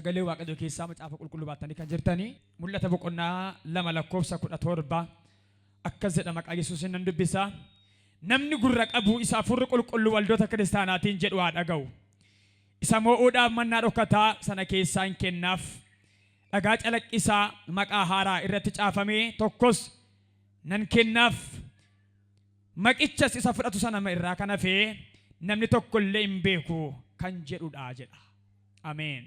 Sagalee Waaqayyoo keessaa Macaafa Qulqulluu baattanii kan jirtanii Mul'ata boqonnaa 2 lakkoofsa 17 akkas jedha, maqaa Yesuusiin nan dubbisa. Namni gurra qabu isa Hafuurri Qulqulluu waldoota kiristaanaatiin jedhu haa dhaga'u. Isa moo'uudhaaf mannaa dhokataa sana keessaa hin kennaaf. Dhagaa calaqqisaa maqaa haaraa irratti caafame tokkos nan kennaaf. Maqichas isa fudhatu sana irraa kan hafe namni tokko illee hin beeku kan jedhudha jedha. Ameen.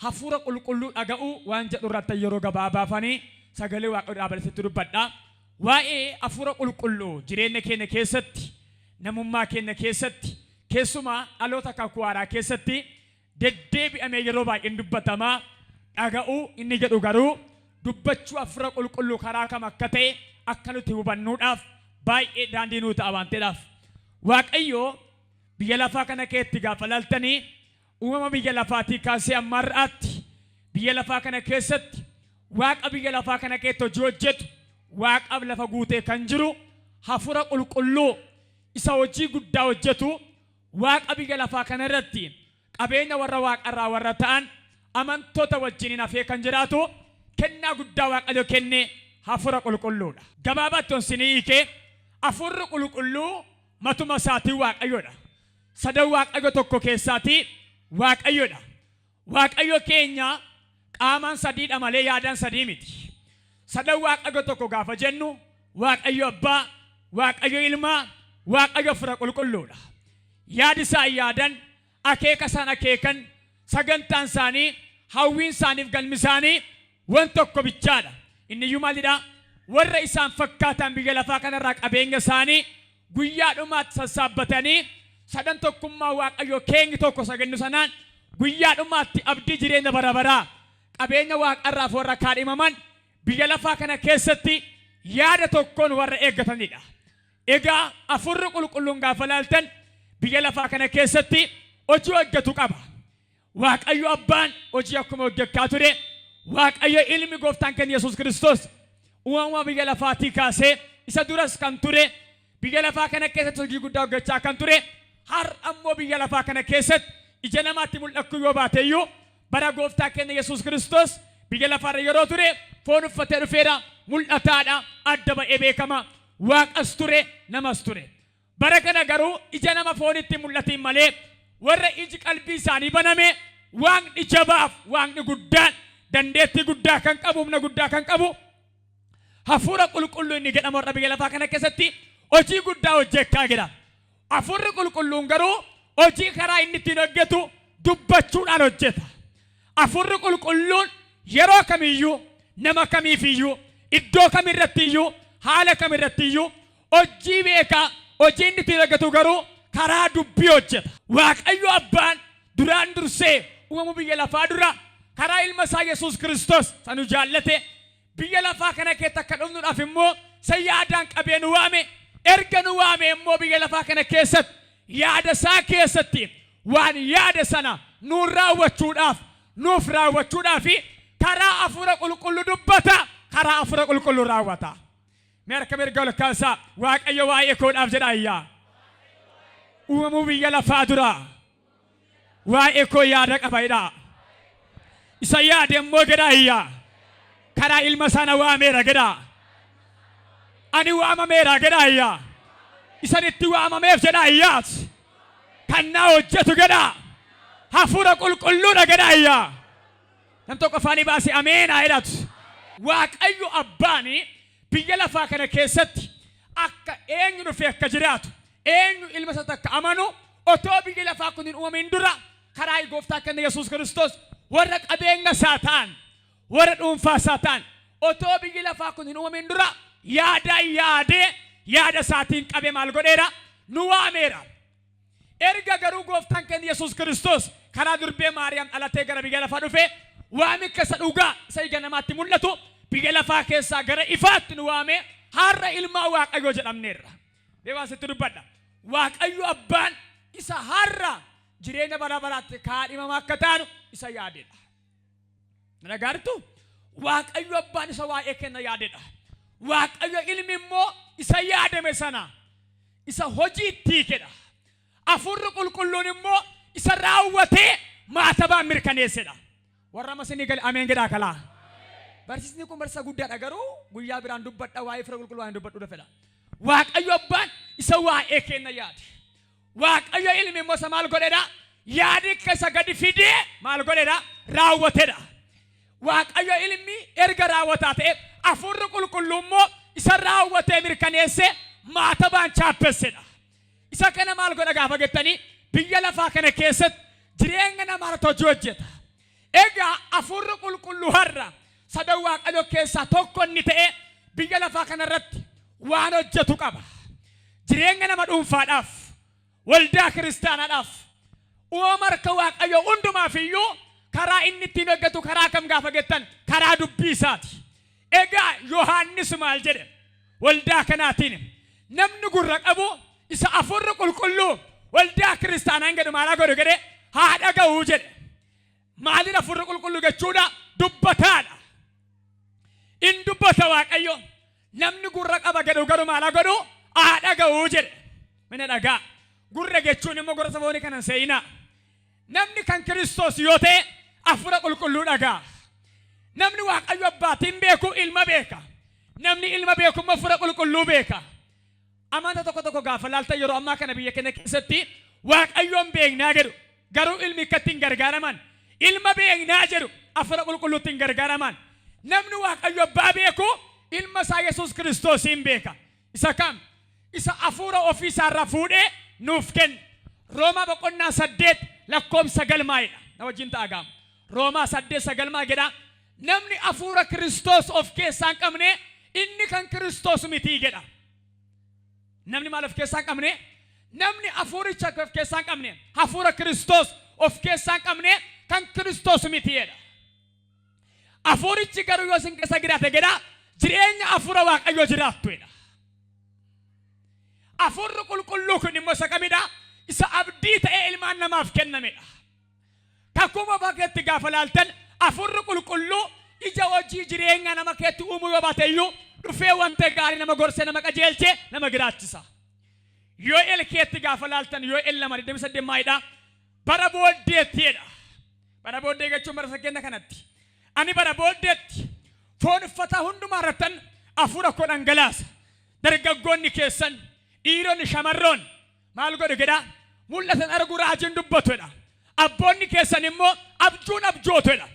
Hafuura Qulqulluu dhaga'uu waan jedhu irratti yeroo gabaabaafani sagalee Waaqayyoo dhaabadhee sitti dubbadha. Waa'ee Hafuura Qulqulluu jireenya keenya keessatti, namummaa keenya keessatti, keessumaa dhaloota kakuu haaraa keessatti deddeebi'amee yeroo baay'ee in dubbatama. Dhaga'uu inni jedhu garuu dubbachuu Hafuura Qulqulluu karaa kam akka ta'e akka nuti hubannuudhaaf baay'ee daandii nuu ta'a waan ta'eedhaaf. Waaqayyo biyya lafaa kana keetti gaafa laaltanii uumama biyya lafaatii kaasee amma har'aatti biyya lafaa kana keessatti Waaqa biyya lafaa kana keetti hojii hojjetu, Waaqaaf lafa guutee kan jiru Hafuura Qulqulluu isa hojii guddaa hojjetu, Waaqa biyya lafaa kana irratti qabeenya warra waaqarraa warra ta'an amantoota wajjiniin hafee kan jiraatu kennaa guddaa Waaqayyo kenne Hafuura Qulqulluudha. Gabaabaatti on sinii hiikee, Hafuurri Qulqulluu matuma isaatiin Waaqayyoodha. Sadan Waaqayyo tokko keessaatii Waaqayyoodha. Waaqayyo keenya qaamaan sadiidha malee yaadaan sadii miti. Sadan Waaqayyo tokko gaafa jennu Waaqayyo Abbaa, Waaqayyo Ilmaa, Waaqayyo Hafuura Qulqulluudha. Yaadi isaan yaadan, akeeka isaan akeekan, sagantaan isaanii, hawwiin isaaniif galmi isaanii wan tokko bichaadha. Inniyyuu maalidha? Warra isaan fakkaataan biyya lafaa kanarraa qabeenya isaanii guyyaa dhumaatti sassaabbatanii sadan tokkummaa Waaqayyoo keenyi tokko isa jennu sanaan guyyaa dhumaatti abdii jireenya bara baraa qabeenya waaqarraaf warra kaadhimaman biyya lafaa kana keessatti yaada tokkoon warra eeggatanidha. Egaa Hafuurri Qulqulluun gaafa laaltan biyya lafaa kana keessatti hojii hojjetu qaba. Waaqayyo Abbaan hojii akkuma hojjechaa ture, Waaqayyo Ilmi Gooftaan keenya Yesuus Kiristoos uumama biyya lafaatii kaasee isa duras kan ture, biyya lafaa kana keessatti hojii guddaa hojjechaa kan ture, har'a immoo biyya lafaa kana keessatti ija namaatti mul'achuu yoo baate iyyuu bara Gooftaa keenya Yesuus Kiristoos biyya lafaarra yeroo ture foon uffatee dhufeera, mul'ataadha, adda ba'ee beekama, Waaqas ture, namas ture. Bara kana garuu ija nama foonitti hin mul'atiin malee warra iji qalbii isaanii baname Waaqni jabaaf Waaqni guddaan dandeettii guddaa kan qabu, humna guddaa kan qabu Hafuura Qulqulluu inni jedhamu har'a biyya lafaa kana keessatti hojii guddaa hojjechaa jira. Hafuurri Qulqulluun garuu hojii karaa inni ittiin hojjetu dubbachuudhaan hojjeta. Hafuurri Qulqulluun yeroo kamiyyuu, nama kamiifiyyuu, iddoo kamirrattiyyuu, haala kamirrattiyyuu hojii beekaa, hojii inni ittiin hojjetu garuu karaa dubbii hojjeta. Waaqayyo Abbaan duraan dursee uumamuu biyya lafaa dura karaa ilma isaa Yesuus Kiristoos isa nu jaallate, biyya lafaa kana keessa akka dhufnuudhaaf immoo isa yaadaan qabee nu waame, erga nu waame immoo biyya lafaa kana keessatti yaada isaa keessatti waan yaade sana nuun raawwachuudhaaf, nuuf raawwachuudhaaf karaa Hafuura Qulqulluu dubbata, karaa Hafuura Qulqulluu raawwata. Mee harka mirga ol kaasaa, Waaqayyo waa'ee koodhaaf jedhaa iyyaa. Uumamuu biyya lafaa dura waa'ee koo yaada qaba jedhaa. Isa yaade immoo jedhaa iyyaa. Karaa ilma isaa na waameera jedhaa. Ani waamameera jedhaa iyyaa. Isan itti waamameef jedhaa iyyaas. Kan naa hojjetu jedhaa. Hafuura Qulqulluudha jedhaa iyyaa. Nam tokko afaanii baasee ameen haa jedhatu. Waaqayyo Abbaan biyya lafaa kana keessatti akka eenyu dhufee akka jiraatu, eenyu ilma isaatti akka amanu otoo biyyi lafaa kun hin uumamin dura karaa gooftaa keenya Yesuus Kiristoos warra qabeenya isaa ta'an, warra dhuunfaa isaa ta'an otoo biyyi lafaa kun hin uumamin dura yaada yaadee yaada isaatiin qabee maal godheera? Nu waameera. Erga garuu Gooftaan keenya Yesuus Kiristoos karaa durbee Maariyaam dhalatee gara biyya lafaa dhufee waamicha isa dhugaa isa ija namaatti mul'atu biyya lafaa keessaa gara ifaatti nu waamee har'a ilmaan Waaqayyoo jedhamneerra. Mee waan sitti dubbadha. Waaqayyo Abbaan isa har'a jireenya bara baraatti kaadhimamaa akka taanu isa yaadedha. Na dhagaartu? Waaqayyo Abbaan isa waa'ee keenya yaadedha. Waaqayyo Ilmi immoo isa yaadame sana isa hojiitti hiikedha. Hafuurri Qulqulluun immoo isa raawwatee maatabaan mirkaneessedha. Warra amma isinii gale ameen jedhaa kalaa. Barsiisni kun barsiisa guddaadha, garuu guyyaa biraan dubbadha. Waa'ee hafuura qulqulluu waan dubbadhu fedha. Waaqayyo abbaan isa waa'ee kenna yaade. Waaqayyo ilmi immoo isa maal godhedha? Yaadi akka isa gadi fidee maal godhedha? Raawwatedha. Waaqayyo ilmi erga raawwataa ta'e, hafuurri qulqulluu immoo isa raawwatee mirkaneessee maatabaan chaappessedha. Isa kana maal godha gaafa jettanii, biyya lafaa kana keessatti jireenya namaa irratti hojii hojjeta. Egaa hafuurri qulqulluu har'a sadan Waaqayyo keessaa tokko inni ta'e biyya lafaa kana irratti waan hojjetu qaba. Jireenya nama dhuunfaadhaaf, waldaa kiristaanaadhaaf, uumama harka Waaqayyo hundumaaf iyyuu karaa inni ittiin hojjetu karaa kam gaafa jettan, karaa dubbii isaati. Egaa Yohaannis maal jedhe waldaa kanaatiin? Namni gurra qabu isa hafuurri qulqulluu waldaa kiristaanaan jedhu maal godhu jedhe? Haa dhaga'uu jedhe. Maalin hafuurri qulqulluu jechuudha? Dubbataadha. In dubbata Waaqayyo. Namni gurra qaba jedhu garuu maal godhu? Haa dhaga'uu jedhe. Mina dhagaa. Gurra jechuun immoo gurra saboonni kanan seeyinaa. Namni kan Kiristoos yoo ta'e hafuura qulqulluu dhagaa. Namni Waaqayyo abbaatiin beeku ilma beeka. Namni ilma beeku immoo hafuura qulqulluu beeka. Amanta tokko tokko gaafa laaltan, yeroo ammaa kana biyya keenya keessatti Waaqayyoon beeknaa jedhu, garuu ilmi akkatti hin gargaaraman. Ilma beeknaa jedhu, hafuura qulqulluutti hin gargaaraman. Namni Waaqayyo abbaa beeku ilma isaa Yesuus Kiristoosiin beeka. Isa kam? Isa hafuura ofii isaarraa fuudhee nuuf kenne. Roomaa boqonnaa 8 lakkoofsa galmaa'edha. Na wajjin ta'a gaama. Roomaa 8:9 maal jedha? Namni hafuura Kiristoos of keessaa hin qabne inni kan Kiristoos mitii jedha. Namni maal of keessaa hin qabne? Namni hafuuricha of keessaa hin qabne, hafuura Kiristoos of keessaa hin qabne kan Kiristoos miti jedha. Hafuurichi garuu yoo isin keessa jiraate jedha, jireenya hafuura Waaqayyoo jiraattu jedha. Hafuurri qulqulluu kun immoo isa kamidha? Isa abdii ta'ee ilmaan namaaf kennamedha. Kakuu moofaa keessatti gaafa laaltan, hafuurri qulqulluu ija hojii jireenya nama keetti uumuu yoo baate iyyuu, dhufee wanta gaarii nama gorsee, nama qajeelchee, nama jiraachisa. Yoo'el keetti gaafa laaltan, Yoo'el 2:28 maalidha? Bara booddeetti jedha. Bara booddee jechuun bara fakkeenya kanatti. Ani bara booddeetti foon uffataa hundumaa irrattan hafuura koo dhangalaasa. Dargaggoonni keessan, dhiironni, shamarroon maal godhu jedha? Mul'atan arguu, raajiin dubbatu jedha. Abboonni keessan immoo abjuun abjootu jedha.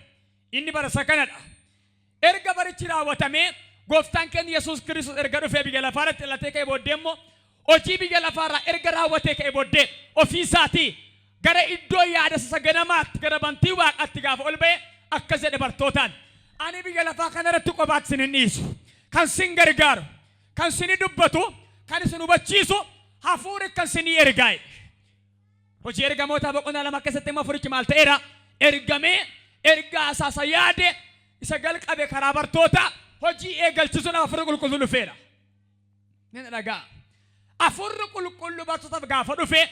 Inni bara isa kanadha. Erga barichi raawwatamee, gooftaan keenya Yesuus Kiristoos erga dhufee biyya lafaa irratti dhalatee ka'ee booddee immoo, hojii biyya lafaarraa erga raawwatee ka'ee booddee, ofii isaatii gara iddoo yaada isa ganamaatti, gara bantii waaqaatti gaafa ol ba'e, akkas jedhe bartootaan: "Ani biyya lafaa kanarratti qofaatti isin hin dhiisu. Kan sin gargaaru, kan sini dubbatu, kan isin hubachiisu hafuuri kan sinii ergaa" jedhe. Hojii ergamoota boqonnaa 2 keessatti immoo hafuurichi maal ta'eera? Ergamee ergaa isaa isa yaade, isa galqabe karaa bartoota hojii eegalchisuun hafuurri qulqulluu dhufeera. Ni dhagaa. Hafuurri qulqulluu bartootaaf gaafa dhufe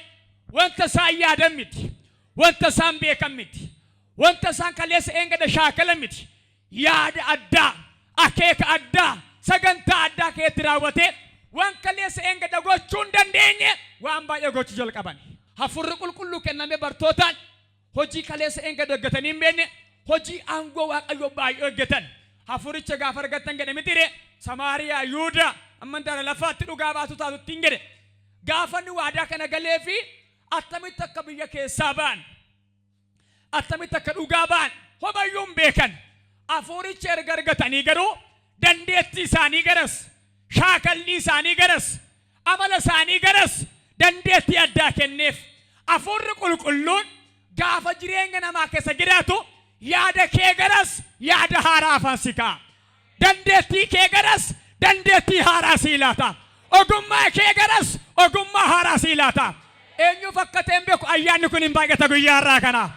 wanta isaan yaadan miti. Wanta isaan beekan miti. Wanta isaan kaleessa eengada shaakalan miti. Yaada addaa, akeeka addaa, sagantaa addaa keetti raawwatee waan kaleessa eengada gochuu hin dandeenye waan baay'ee gochuu jalqaban. Hafuurri qulqulluu kenname bartootaan hojii kaleessa eengada hojjetanii hin beekne, hojii aangoo Waaqayyoo baay'ee hojjetan. Hafuuricha gaafa argattan jedhe mitire, Samaariyaa, Yuudaa, amma daara lafaatti dhugaa baatu taatu ittiin jedhe. Gaafa inni waadaa kana galee fi attamitti akka biyya keessaa ba'an, attamitti akka dhugaa ba'an homayyuu hin beekan. Hafuuricha erga argatanii garuu dandeettii isaanii garas, shaakallii isaanii garas, amala isaanii garas dandeettii addaa kenneef. Hafuurri qulqulluun gaafa jireenya namaa keessa jiraatu yaada kee garas yaada haaraa afaan si kaa'a. Dandeettii kee garas dandeettii haaraa sii laata. Ogummaa kee garas ogummaa haaraa sii laata. Eenyuuf akka ta'e hin beeku, ayyaanni kun hin baay'ata guyyaa har'aa kana.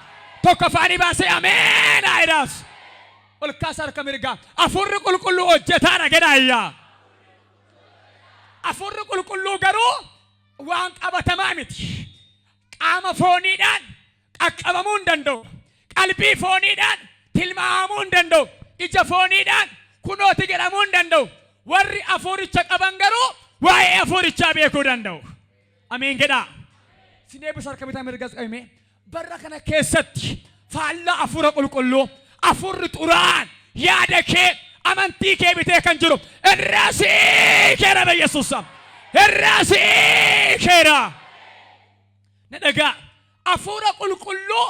Tokko afaanii baasee ameen haa jedhaas. Ol kaasa harka mirgaa. Hafuurri qulqulluu hojjetaadha jedha ayyaa. Hafuurri qulqulluu garuu waan qabatamaa miti. Qaama fooniidhaan qaqqabamuu hin danda'u. Qalbii fooniidhaan tilmaamamuu hin danda'u. Ija fooniidhaan kunooti jedhamuu hin danda'u. Warri hafuuricha qaban garuu waa'ee hafuurichaa beekuu danda'u. Ameen jedhaa. Sin eebbisa, harka bitaa mirgas qabime. Bara kana keessatti faallaa hafuura qulqulluu, Afurri xuraa'aan yaada kee, amantii kee bitee kan jiru irraa siikeera Yesuus. Irraa siikeera. Na dhagaa. Hafuura qulqulluu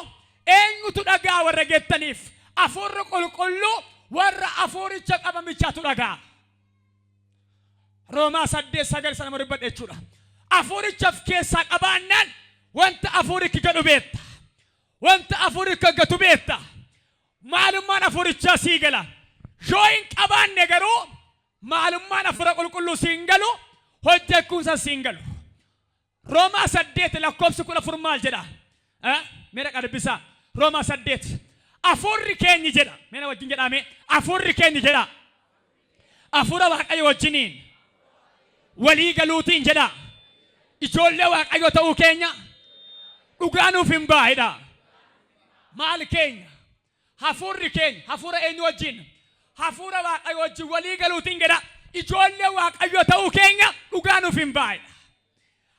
eenyutu dhagaa warra gettaniif? Hafuurri qulqulluu warra hafuuricha qaban bichaatu dhagaa. Roomaa 8:9 sana dubbadhe jechuudha. Hafuuricha of keessaa qabaannaan wanta hafuurichi jedhu beekta. Wanta hafuurichi hojjetu beekta. Maalummaan hafuurichaa sii gala. Yoo hin qabaanne garuu maalummaan hafuura qulqulluu sii hin galu, hojjechuunsa sii hin galu. Roomaa 8 lakkoofsi 14 maal jedha? Mee dhaqaa dubbisaa. Roomaa 8. Hafuurri keenyi jedha. Mee na wajjin jedhame. Hafuurri keenyi jedha. Hafuura Waaqayyo wajjiniin walii galuutiin jedha. Ijoollee Waaqayyo ta'uu keenya dhugaa nuuf hin baay'edha. Maal keenya? Hafuurri keenya hafuura eenyu wajjin? Hafuura Waaqayyo wajjin walii galuutiin jedha. Ijoollee Waaqayyo ta'uu keenya dhugaa nuuf hin baay'edha.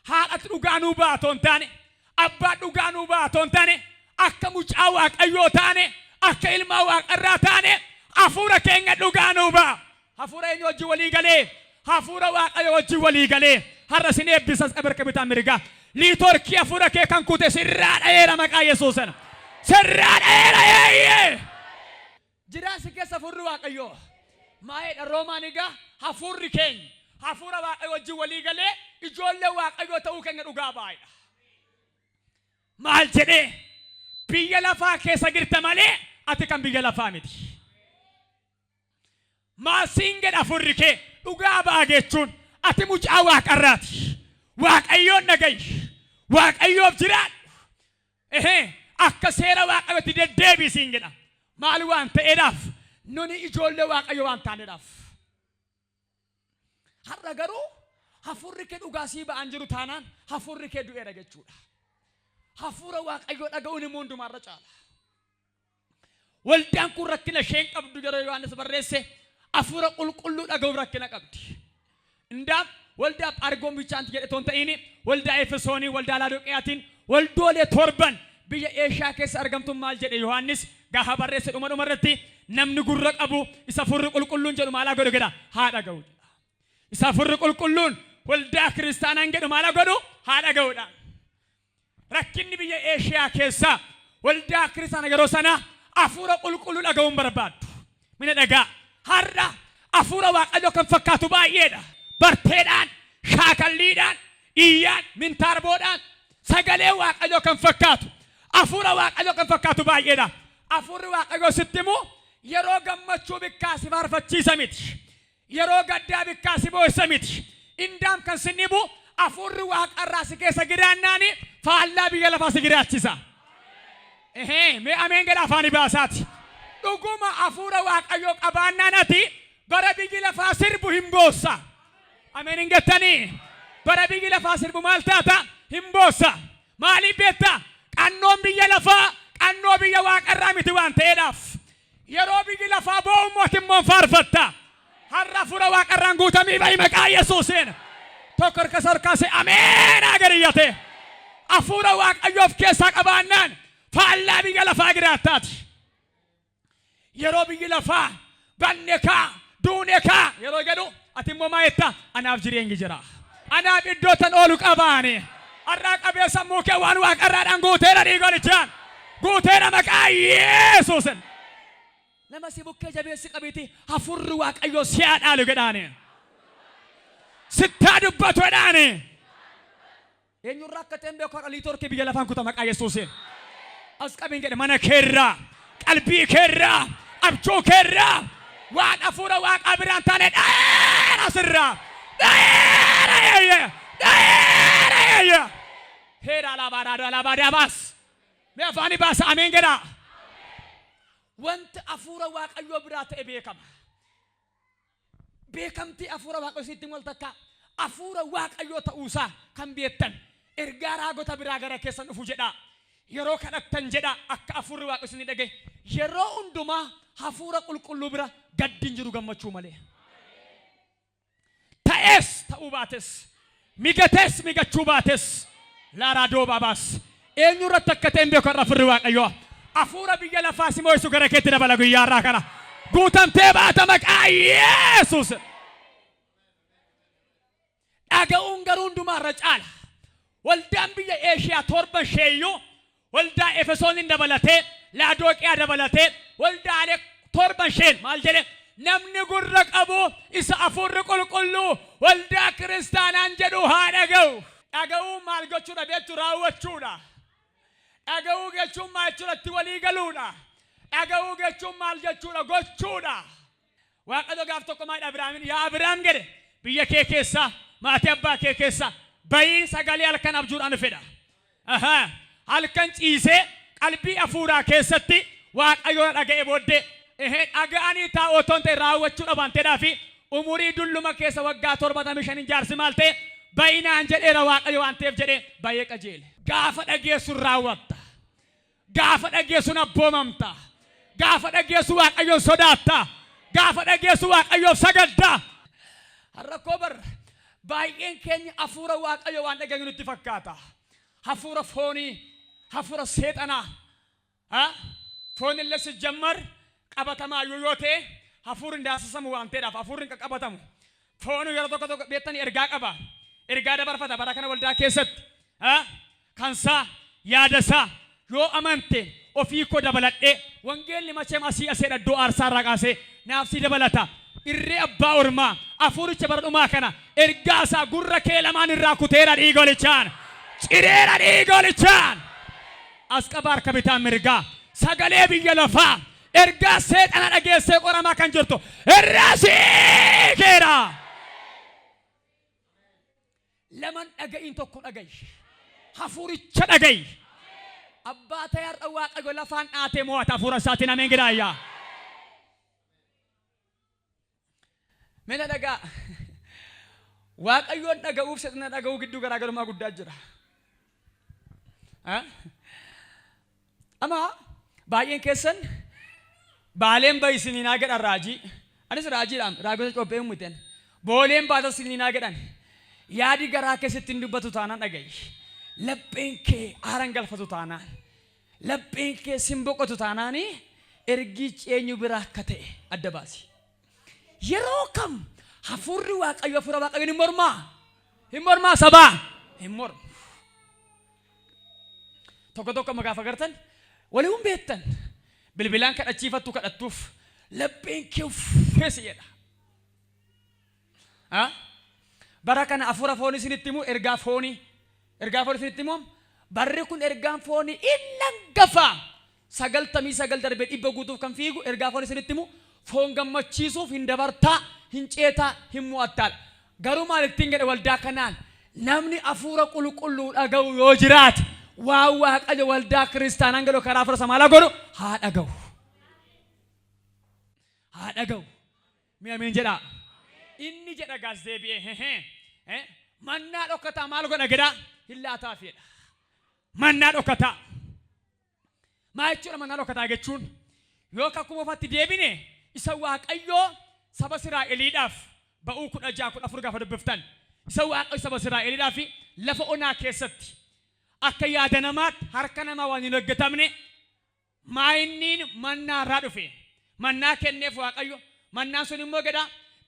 Haadhatu dhugaa nuu baatoo hin taane, abbaan dhugaa nuu baatoo hin taane, akka mucaa Waaqayyoo taane, akka ilmaa Waaqarraa taane, hafuura keenya dhugaa nuu ba'a. Hafuura eenyu wajjin walii galee? Hafuura Waaqayyo wajjin walii galee. Har'a isin eebbisas qabarka bitaa mirgaa. Networkii hafuura kee kan kute sirraa dha'eera maqaa Yesuusin. Sirraa dha'eera eeyyee. Jiraasi keessa hafuurri Waaqayyoo. Maa'eedha Roomaan egaa hafuurri keenya hafuura Waaqayyo wajjin walii galee ijoollee Waaqayyoo ta'uu keenya dhugaa baay'edha. Maal jedhee? Biyya lafaa keessa jirta malee ati kan biyya lafaa miti. Maal siin jedha hafuurri kee? Dhugaa ba'a jechuun ati mucaa Waaqarraati. Waaqayyoon dhagayi. Waaqayyoof jiraadhu. Ehee, akka seera Waaqayyootti deddeebii siin jedha. Maal waan ta'eedhaaf? Nuni ijoollee Waaqayyo waan taaneedhaaf. Har'a garuu hafuurri kee dhugaa sii ba'an jiru taanaan hafuurri kee du'eera jechuudha. Hafuura Waaqayyoo dhaga'uun immoo hundumaarra caala. Waldaan kun rakkina isheen qabdu yeroo Yohaannis barreesse hafuura qulqulluu dhaga'uuf rakkina qabdi. Indaam waldaa Phargoon bichaanti jedhe toon ta'ini waldaa Efesoonii, waldaa Laadoqiyaatiin, waldoolee torban biyya Eeshiyaa keessa argamtu maal jedhe Yohaannis gaafa barreesse? Dhuma dhuma irratti namni gurra qabu isa hafuurri qulqulluun jedhu maalaa godhu jedha? Haa dhaga'u jedha. Isa hafuurri qulqulluun waldaa kiristaanaan jedhu maalaa godhu? Haa dhaga'uudha. Rakkinni biyya Eeshiyaa keessaa waldaa kiristaana yeroo sana hafuura qulqulluu dhaga'uun barbaaddu. Mina dhagaa. Har'a hafuura Waaqayyoo kan fakkaatu baay'eedha. Barteedhaan, shaakalliidhaan, iyyaan, mintaarboodhaan sagalee Waaqayyoo kan fakkaatu, hafuura Waaqayyoo kan fakkaatu baay'eedha. Hafuurri Waaqayyoo sitti himu yeroo gammachuu bikkaa si faarfachiisa miti. Yeroo gaddaa bikkaa si boossa miti. Indaam kan sin dhibu hafuurri Waaqarraa si keessa jiraannaani faallaa biyya lafaa si jiraachisa. Ehee, mee ameen jedha afaanii baasaati. Dhuguma hafuura Waaqayyoo qabaannaan ati bara biyyi lafaa sirbu hin boossa. Ameen hin jettanii? Bara biyyi lafaa sirbu maal taata? Hin boossa. Maaliif beektaa? Qannoon biyya lafaa qannoo biyya Waaqarraa miti waan ta'eedhaaf. Yeroo biyyi lafaa boo'u immoo ati immoo faarfatta. Har'a hafuura Waaqarraan guutamii bahi maqaa Yesuusiin. Tokko harka isa harkaasee ameen haa gariyyate. Hafuura Waaqayyoo of keessaa qabaannaan faallaa biyya lafaa jiraattaati. Yeroo biyyi lafaa banne kaa duune kaa yeroo jedhu ati immoo maa jetta? Anaaf jireenyi jira. Anaaf iddoo tan oolu qabaani. Har'aa qabee sammuu kee waan Waaqarraadhaan guuteera dhiigolichaan. Guuteera maqaa Yesuusin. Nama si bukkee jabeessi qabiiti hafuurri Waaqayyoo si haa dhaalu jedhaani. Sittaa dubbatu jedhaani. Eenyurraa akka ta'e hin beeku, har'a networkii biyya lafaan kuta maqaa Yesuusiin. As qabiin jedhe, mana keerraa, qalbii keerraa, abjuu keerraa waan hafuura Waaqaa biraan taane dha'eera sirraa. Dha'eera eeyye! Dha'eera eeyye! Heera alaabaa alaabaa daabaas. Mee afaanii baasa ameen jedhaa. Wanti hafuura Waaqayyoo biraa ta'e beekama. Beekamtii hafuura Waaqayyoo sitti wal takka hafuura Waaqayyoo ta'uusaa kan beektan ergaa raagota biraa gara keessan dhufu jedhaa. Yeroo kadhattan jedhaa akka hafuurri Waaqayyoo isin dhagaye. Yeroo hundumaa hafuura qulqulluu bira gaddi hin jiru gammachuu malee. Ta'es ta'uu baates, migates migachuu baates, laaraa doobaa baas. Eenyu irratti akka ta'e hin beeku har'a hafuurri Waaqayyoo. Hafuura biyya lafaa si mo'isu gara keetti dabala guyyaa irraa kana. Guutamtee baata maqaa Yesuus. Dhaga'uun garuu hundumaa irra caala. Waldaan biyya Eeshiyaa torba isheeyyuu waldaa Efesoonin dabalatee, Laadooqiyaa dabalatee, waldaalee torba isheen maal jedhe? Namni gurra qabu isa hafuurri qulqulluu waldaa kiristaanaan jedhu haa dhaga'u. Dhaga'uu maal gochuudha beektu? Raawwachuudha. Dhaga'uu jechuun maal jechuudha? Itti walii galuudha. Dhaga'uu jechuun maal jechuudha? Gochuudha. Waaqayyo gaaf tokko maal Abiraamin, yaa Abiraam jedhe, biyya kee keessaa, maatii abbaa kee keessaa bayiin sagalee halkan abjuudhaan fedha. Halkan ciisee qalbii hafuuraa keessatti Waaqayyo dhaga'e booddee dhaga'anii taa'u otoo hin ta'in raawwachuu waan ta'eedhaa fi umurii dulluma keessa waggaa 75 jaarsi maal ta'e bayinaan jedheera Waaqayyo waan ta'eef jedhee bayee qajeele. Gaafa dhageessuun raawwatta. Gaafa dhageessuun abboomamta. Gaafa dhageessu Waaqayyoon sodaatta. Gaafa dhageessu Waaqayyoof sagadda. Har'a koo bar baay'een keenya hafuura Waaqayyo waan dhageenyu nutti fakkaata. Hafuura foonii, hafuura seexanaa. Foon illee sijjammar qabatamaa yoo ta'e hafuurri hin daasisamu waan ta'eedhaaf hafuurri hin qaqqabatamu. Foon yeroo tokko tokko beektanii ergaa qaba. Ergaa dabarfata bara kana waldaa keessatti. Kansaa yaadasaa yoo amante ofii koo dabaladhee wangeelli macheem asii aseedha iddoo aarsaa irraa kaasee naaf sii dabalata. Irree abbaa ormaa hafuuricha bara dhumaa kana ergaa isaa gurra kee lamaan irraa kuteera dhiiga hoolichaan. Cireera dhiiga hoolichaan. As qaba harka bitaan mirgaa. Sagalee biyya lafaa ergaa seexana dhageessee qoramaa kan jirtu irraa siikeera. Laman dhaga'iin tokko dhaga'i. Hafuuricha dhaga'i. Abbaa ta'e har'a Waaqayyo lafaan dhaatee mo'ata hafuura isaatiin ameen gidaayyaa. Mina dhagaa. Waaqayyoon dhaga'uuf seexana dhaga'uu gidduu garaagarummaa guddaa jira. Amma baay'een keessan baaleen bayi siniinaa jedhan raajii. Anis raajiidhaan raagota cophee miten. Booleen baata siniinaa jedhan. Yaadi garaa keessatti hin dubbatu taanaan dhaga'i. Lapheen kee aaran galfatu taanaan. Lapheen kee sin boqotu taanaani ergichi eenyu biraa akka ta'e adda baasi. Yeroo kam hafuurri Waaqayyo hafuura Waaqayyoon hin mormaa? Hin mormaa sabaa? Hin mormu. Tokko tokko amma gaafa gartan walii hin beektan. Bilbilaan kadhachiifattu kadhattuuf lapheen kee uffee si jedha. Bara kana hafuura foonii isinitti himu ergaa foonii. Ergaa foonii isinitti himu barri kun ergaan foonii inni hangafa 99 darbee 100 guutuuf kan fiigu ergaa foonii isinitti himu foon gammachiisuuf hin dabartaa, hin ceetaa, hin mo'attaadha. Garuu maal ittiin jedhe waldaa kanaan namni hafuura qulqulluu dhaga'u yoo jiraate waan Waaqayyo waldaa kiristaanaan godhu karaa hafuura isaa maal godhu haa dhaga'u. Haa dhaga'u. Mi'a ameen jedhaa. Inni jedha gaas deebi'ee mannaa dhokkataa maal godha jedhaa hin laataaf jedha. Mannaa dhokkataa. Maal jechuudha mannaa dhokkataa jechuun? Yoo kakuu moofaatti deebine isa Waaqayyoo saba Israa'eliidhaaf ba'uu 16:14 gaafa dubbiftan isa Waaqayyo saba Israa'eliidhaaf lafa onaa keessatti akka yaada namaatti harka namaa waan hin hojjetamne maayinniin mannaa irraa dhufe. Mannaa kenneef Waaqayyo. Mannaan sun immoo jedha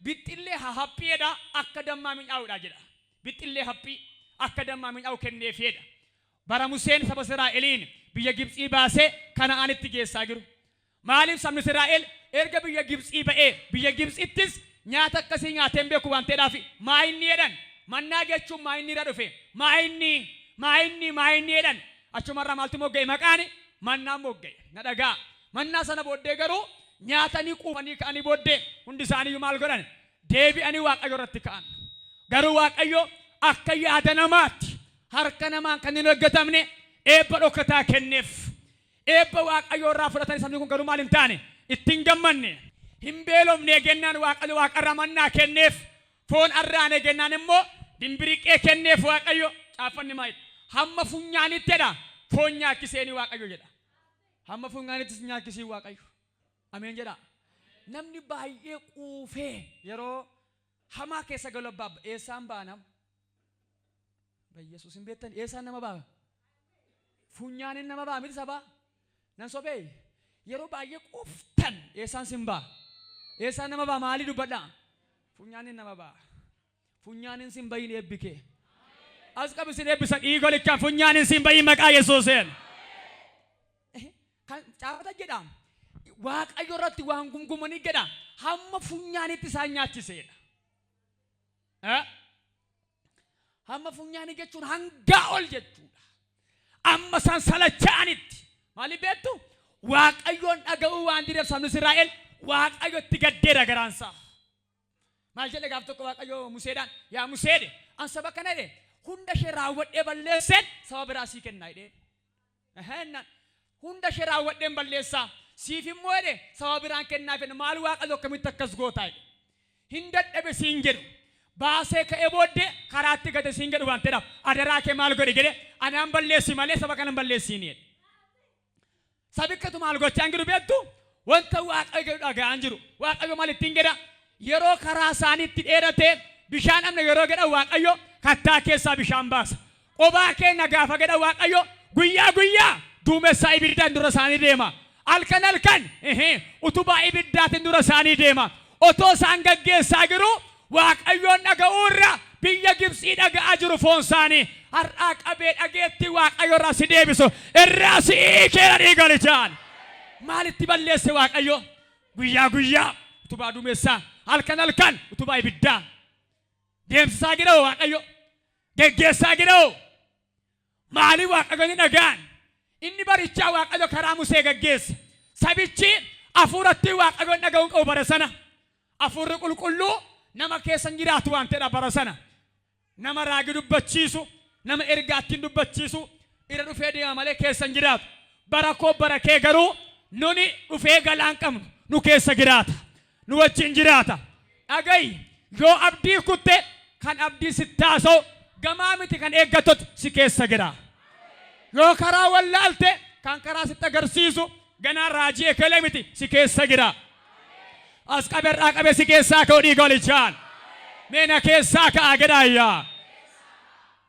bixxillee haphiidha akka dammaa mi'aawudha jedha. Bixxillee haphii akka dammaa mi'aawu kenneef jedha. Bara Museen saba Israa'eliin biyya Gibxii baasee Kana'aanitti geessaa jiru. Maaliif sabni Israa'el erga biyya Gibxii ba'ee biyya Gibxittis nyaata akkasii nyaatee hin beeku waan ta'eedhaaf maayinni jedhan. Mannaa jechuun maayinni irraa dhufe. Maayinni maayinni maayinni jedhan. Achumarraa maaltu mogga'e maqaan mannaan mogga'e. Na dhagaa. Mannaa sana booddee garuu nyaatanii quufanii ka'anii booddee hundi isaaniiyyuu maal godhan? Deebi'anii Waaqayyo irratti ka'an. Garuu Waaqayyo akka yaada namaatti harka namaan kan hin hojjetamne eebba dhokkataa kenneef. Eebba Waaqayyo irraa fudhatanii sabni kun garuu maal hin taane? Ittiin gammanne. Hin beelofne gennaan Waaqayyo waaqarraa mannaa kenneef. Foon arraane gennaan immoo dimbiriqqee kenneef Waaqayyo. Caaffanni maal? Hamma funyaanitti jedha. Foon nyaachiseenii Waaqayyo jedha. Hamma funyaanittis nyaachisii Waaqayyo. Ameen jedha. Namni baay'ee quufee yeroo hamaa keessa galu abbaa eessaan ba'a nama? Yesuus hin beektan eessaan nama ba'a? Funyaaniin nama ba'a miti sabaa? Nan sobee yeroo baay'ee quuftan eessaan sin ba'a? Eessaan nama ba'a? Maalii dubbadhaa? Funyaaniin nama ba'a. Funyaaniin sin bayin eebbi kee. As qabi sin eebbisa dhiiga likkaan funyaaniin sin bayin maqaa Yesuuseen. Kan caafata jedha. Waaqayyo irratti waan gumgumanii jedha. Hamma funyaanitti isaan nyaachiseedha. Hamma funyaanii jechuun hangaa ol jechuudha. Amma isaan salacha'anitti. Maaliif beektu? Waaqayyoon dhaga'uu waan dideef sabni Israa'el Waaqayyotti gaddeera garaansaa. Maal jedhe gaaf tokko Waaqayyo Museedhaan? Yaa Museedhe, an saba kana jedhe hunda ishee raawwadhee balleesseen saba biraa sii kennaa jedhee. Ennaan hunda ishee raawwadheen balleessaa siif immoo jedhe saba biraan kennaa fedhe maal Waaqayyo akkamitti akkas gootaa jedhe. Hin dadhabe siin jedhu. Baasee ka'ee booddee karaatti gate siin jedhu waan ta'eedhaaf adaraa kee maal godhe jedhe anaan balleessi malee saba kana hin balleessiin jedhe. Sabikkatu maal gochaa hin jiru beektu? Wanta Waaqayyo jedhu dhaga'aa hin jiru. Waaqayyo maal ittiin jedha? Yeroo karaa isaaniitti dheerate bishaan dhabne yeroo jedhan Waaqayyo kattaa keessaa bishaan baasa. Qobaa keenya gaafa jedhan Waaqayyo guyyaa guyyaa duumessaa ibiddaan dura isaanii deema. Halkan halkan utubaa ibiddaatiin dura isaanii deema. Otoo isaan gaggeessaa jiru Waaqayyoon dhaga'uu irra biyya Gibxii dhaga'aa jiru foon isaanii. Har'aa qabee dhageettii Waaqayyo irraa si deebisu irraa si hiikeera dhiiga lichaan. Maalitti balleesse Waaqayyo? Guyyaa guyyaa utubaa duumessaa, halkan halkan utubaa ibiddaa. Deemsisaa jira Waaqayyo. Geggeessaa jira. Maalii Waaqayyo ni dhaga'an? Inni barichaa Waaqayyo karaa Musee gaggeesse. Sabichi hafuuratti Waaqayyoon dhaga'uu qabu bara sana. Hafuurri qulqulluu nama keessa hin jiraatu waan ta'eedha bara sana. Nama raagi dubbachiisu, nama ergaa ittiin dubbachiisu irra dhufee deema malee keessa hin jiraatu. Bara koo bara kee garuu nuni dhufee galaan qabnu nu keessa jiraata. Nu wajjin jiraata. Dhaga'i yoo abdii kutte kan abdii sitti haasa'u gamaa miti kan eeggattotti si keessa jira. Yoo karaa wallaalte kan karaa sitti agarsiisu ganaa raajii ekelee miti si keessa jira. As qabe irraa qabe si keessaa ka'u dhiiga olichaan. Mee na keessaa ka'a jedhaayyaa.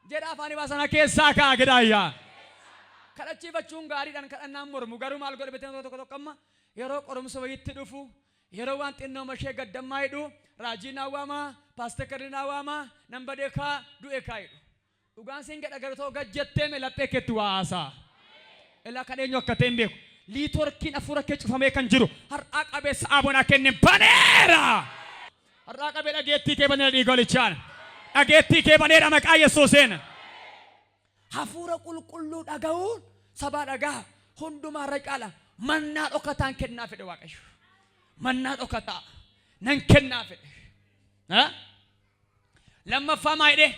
Jedha afaanii baasa na keessaa ka'a jedhaayyaa. Kadhachiifachuun gaariidhaan kadhannaan mormu garuu maal godhe beektan tokko tokko amma yeroo qorumsa wayiitti dhufu yeroo waan xinnooma ishee gaddammaa hidhu raajii naa waamaa paastekarri naa waamaa nan badee kaa du'e kaa hidhu. Dhugaan siin jedha garuu ta'u gad jettee mee laphee keetti waa haasaa. Ilaa kan eenyu akka ta'e hin beeku. Liitorkiin hafuura kee cufamee kan jiru har'aa qabee sa'a bonaa kenne baneera. Har'aa qabee dhageettii kee baneera dhiiga olichaan. Dhageettii kee baneera maqaa Yesuusiin. Hafuura qulqulluu dhaga'uun sabaa dhagaa hundumaarra caala mannaa dhokataan kennaa fedhe Waaqayyo. Mannaa dhokataa nan kennaa fedhe. Lammaffaa maa jedhee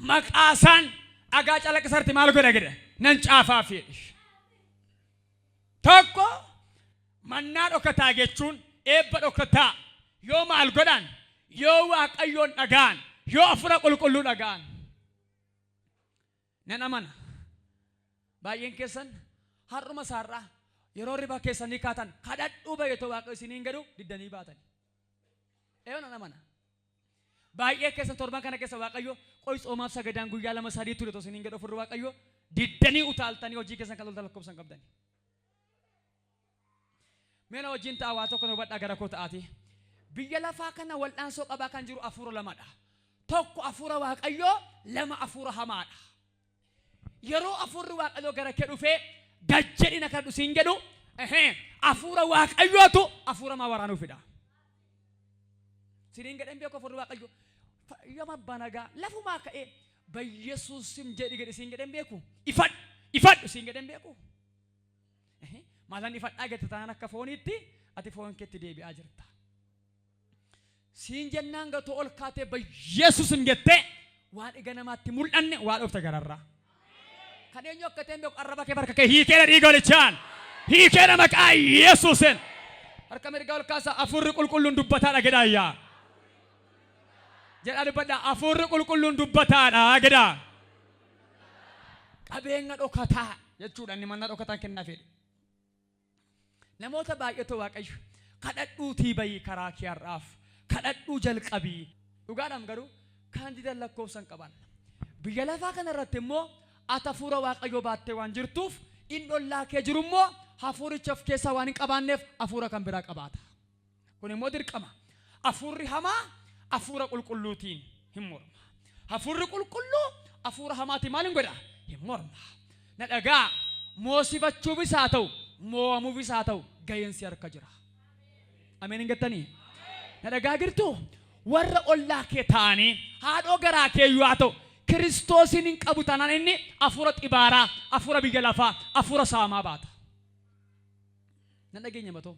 maqaa isaan dhagaa calaqqisarti maal godha jedhe nan caafaa jedhe. Tokko mannaa dhokataa jechuun eebba dhokataa yoo maal godhan yoo Waaqayyoon dhaga'an yoo hafuura qulqulluu dhaga'an. Nan amana. Baay'een keessan har'uma isaarraa yeroo ribaa keessanii kaatan kadhadhuu baay'atoo Waaqayyo isiniin jedhu diddanii baatan. Eeyyoo nan amana. Baay'ee keessan torban kana keessa Waaqayyo qoy tsoomaaf sagadaan guyyaa 2 3 ture otoo isiniin jedhu ofirri Waaqayyo diddanii utaaltanii hojii keessan kan loltan lakkoofsan qabdani. Mee na wajjin ta'a waa tokko na hubadhaa gara koo ta'aati. Biyya lafaa kana wal'aansoo qabaa kan jiru hafuura lamadha. Tokko hafuura Waaqayyoo, lama hafuura hamaadha. Yeroo hafuurri Waaqayyoo gara kee dhufee gad jedhi na kadhadhu siin jedhu hafuura Waaqayyootu hafuura hamaa waraanuu fida. Siniin jedheen beeku hafuurri Waaqayyoo fayyama abbaa nagaa lafumaa ka'ee Bayyesuus sim jedhi jedhi siin jedheen beeku. Ifadhu ifadhu siin jedheen beeku. Maalan ifadhaa jette taanaan akka fooniitti ati foon keetti deebi'aa jirta. Siin jennaan gatoo ol kaatee Bayyesuus hin jettee waan ija namaatti mul'anne waa dhufte gararraa. Kan eenyu akka ta'e hin beeku arraba kee harka kee hiikeera dhiiga olichaan. Hiikeera maqaa Yesuusin. Harka mirgaa ol kaasa hafuurri qulqulluun dubbataadha jedhaa yaa. Jedhaa dubbadhaa hafuurri qulqulluun dubbataadha jedhaa. Qabeenya dhokataa jechuudha inni manna dhokataan kennaa fedhe. Namoota baay'eetu Waaqayyo kadhadhuutii bayii karaa kee har'aaf kadhadhuu jalqabii. Dhugaadhaam garuu kan didan lakkoofsa hin qaban. Biyya lafaa kana irratti immoo ati hafuura Waaqayyoo baattee waan jirtuuf inni ollaa kee jiru immoo hafuuricha of keessaa waan hin qabaanneef hafuura kan biraa qabaata. Kun immoo dirqama. Hafuurri hamaa hafuura qulqulluutiin hin morma. Hafuurri qulqulluu hafuura hamaatiin maal hin godha? Hin morma. Na dhagaa, moosifachuufis haa ta'u, moo'amuufis haa ta'u, gaheen si harka jira. Ameen hin jettanii? Na dhagaa jirtu, warra ollaa kee ta'anii haadhoo garaa kee iyyuu haa ta'u, Kiristoosiin hin qabu taanaan inni hafuura xibaaraa, hafuura biyya lafaa, hafuura saamaa baata. Nan dhageenya matoo.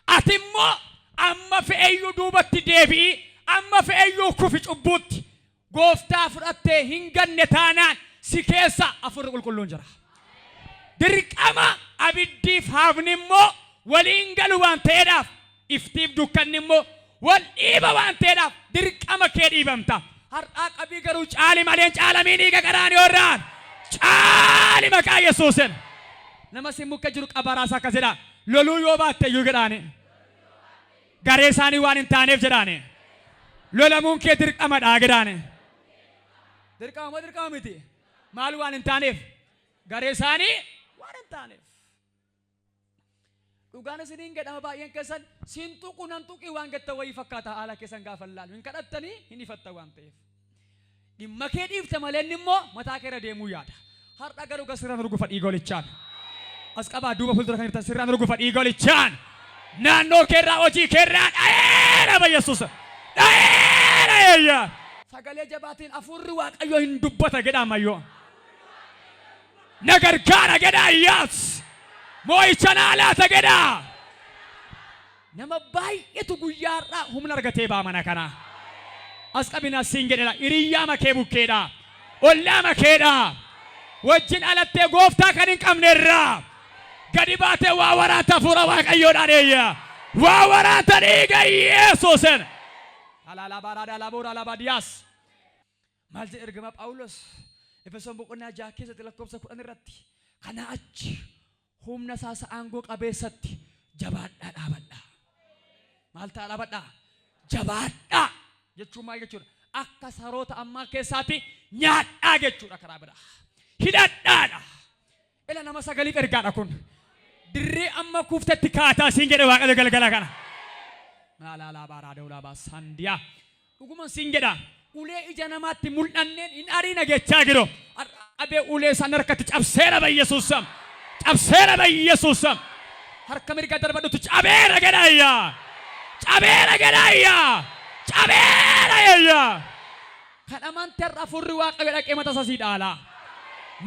Ati immoo amma fe'eyyuu duubatti deebi'i, amma fe'eyyuu kufi cubbuutti. Gooftaa fudhattee hin ganne taanaan si keessa hafuurri qulqulluun jira. Dirqama abiddiif haafni immoo waliin galu waan ta'eedhaaf, iftiif dukkanni immoo wal dhiiba waan ta'eedhaaf, dirqama kee dhiibamta. Har'aa qabii garuu caali malee hin caalamiin, dhiiga qaraaniyoorraan. Caali maqaa Yesuusin. Nama si muka jiru qabaraas akkas jedha. Loluu yoo baatte iyyuu jedhaani. Garee isaanii waan hin taaneef jedhaani. Lolamuun kee dirqamadha jedhaani. Dirqama moo dirqama miti? Maal waan hin taaneef? Garee isaanii waan hin taaneef. Dhugaan isiniin jedhama, baay'een keessan siin tuqu nan tuqii waan jettan wayii fakkaata haala keessan gaafa ilaalu. Hin kadhattanii hin ifatta waan ta'eef. Dhimma kee dhiifte malee inni immoo mataa kee irra deemuu yaada. Har'a garuu sirraan urgufa dhiiga olichaan. As qabaa, duuba fuuldura kan jirtan sirraan urgufa dhiiga olichaan. Naannoo keerraa, hojii keerraa dha'eera ba Yesuus. Dha'eera eeyya. Sagalee jabaatiin hafuurri Waaqayyoo hin dubbata jedha ammayyoo. Na gargaara jedha Iyyaas. Moo'icha naa laata jedha. Nama baay'eetu guyyaa har'aa humna argatee ba'a mana kanaa. As qabina siin jedhedha. Hiriyyaa makee bukkeedha. Ollaa makeedha. Wajjin alattee gooftaa kan hin qabnerraa. Gadi baatee waa waraanta hafuura Waaqayyoodhaan eeyya. Waa waraanta dhiiga Yesuusin. Alaalaa laboora alabaadiyaas. Maal jedhe ergama Phaawulos Efesoon boqonnaa 6 keessatti lakkoofsa 10 irratti? Kanaa achi humna isaa isa aangoo qabeessatti jabaadhaa dhaabadhaa. Maal ta'a dhaabadhaa? Jabaadhaa jechuun maal jechuudha? Akka saroota ammaa keessaatti nyaadhaa jechuudha karaa biraa. Hidhadhaadha. Ila nama sagaliif ergaadha kun. Dirree amma kuuftetti kaataa siin jedhe Waaqayyo galgala kana. Laalaa baaraa dawlaa baasandiyaa. Dhuguman siin jedha. Ulee ija namaatti mul'anneen hin ariina jechaa jiru. Qabee ulee isaan harkatti cabseera ba Yesuus. Cabseera ba Yesuus. Harka mirga darbadhutti cabeera jedhaayya. Cabeera jedhaayya. Cabeera eeyya. Kan amante har'a hafuurri Waaqayyo dhaqee mataa isaa sii dhaala.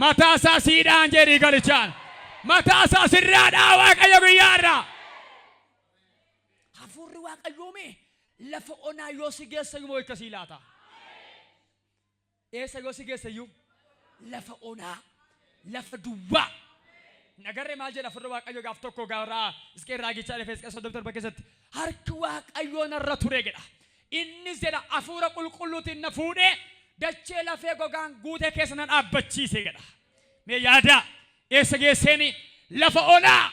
Mataa isaa sii dhaan jedhii galichaan. Mataa isaa sirraa dhaa Waaqayyo guyyaa irraa. Hafuurri Waaqayyoo mee lafa onaa yoo si geessa iyyuu moo'icha sii laata. Eessa yoo si geessa iyyuu? Lafa onaa, lafa duwwaa. Nagarree maal jedha hafuurri Waaqayyoo gaaf tokko gaaraa Isqeel raagichaa dhufee Isqeel 37 keessatti harki Waaqayyoo narra ture jedha. Innis jedha hafuura qulqulluutiin na fuudhee dachee lafee gogaan guute keessa na dhaabbachiise jedha. Mee yaadaa, eessa geesseeni? Lafa onaa,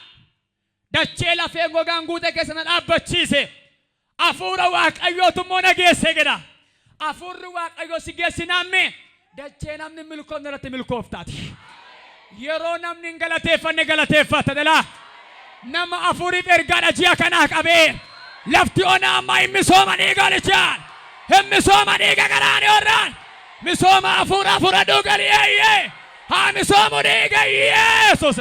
dachee lafee gogaan guute keessa na dhaabbachiise. Hafuura Waaqayyootu immoo na geesse jedha. Hafuurri Waaqayyoo si geessinaan mee dachee namni milkoofne irratti milkooftaati. Yeroo namni hin galateeffanne galateeffata dhala. Nama afuriif ergaadha ji'a kanaa qabee. Lafti onaa amma hin misooma dhiiga olichaan. Hin misooma dhiiga qaraaniyoorraan. Misooma hafuuraa fudhadhuu galii eeyyee. Haa misoomu dhiiga Yesuus.